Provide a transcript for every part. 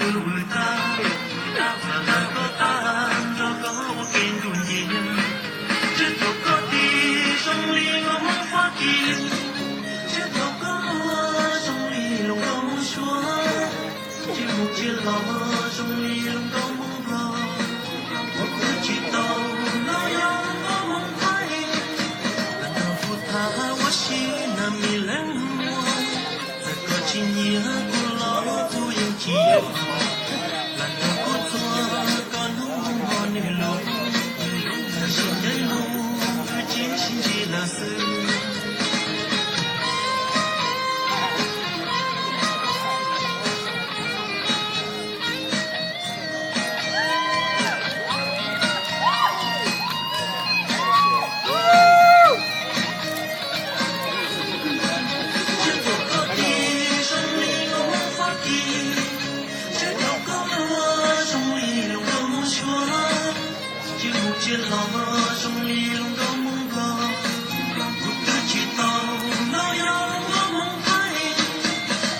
Tus vwm tag, tus dab txawm hlawv koj tag, nrog koj ua ke ntuj ntiag. Ntsib tau koj tiag zoo li koj Hmoob Fab Kis, ntsib tau koj zoo li lus nkauj Hmoob Suav, ntsib mus ntsib los zoo li lus nkauj Hmoob Nplog. Kuv twb tsis tau hnov yog nkauj Hmoob Thaib, lam nrog kuv tham ua si nag mis leej muag. Txawm koj tsis nyiam kuv los kuv yeej tsis yuam, lam nrog kuv txuag koj hnub hmo nws lus, tam sim ntev mus twb tsis sib ntsib lawm xwb. Ntsib tau koj tiag zoo li koj Hmoob Fab Kis, ntsib tau koj zoo li lus nkauj Hmoob Suav, ntsib mus ntsib los zoo li lus nkauj Hmoob Nplog. Kuv twb tsis tau hnov yog nkauj Hmoob Thaib,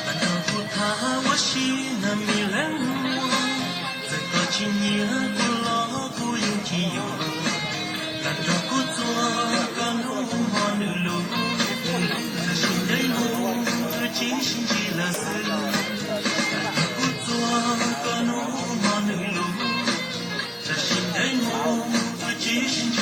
lam nrog kuv tham ua si nag mis leej muag. Txawm koj tsis nyiam kuv los kuv yeej tsis yuam, lam nrog kuv txuag koj hnub hmo nws lus, tam sim ntev mus twb tsis sib ntsib lawm xwb. Lam nrog kuv txuag koj hnub hmo nws lus, tam sim ntev mus twb tsis sib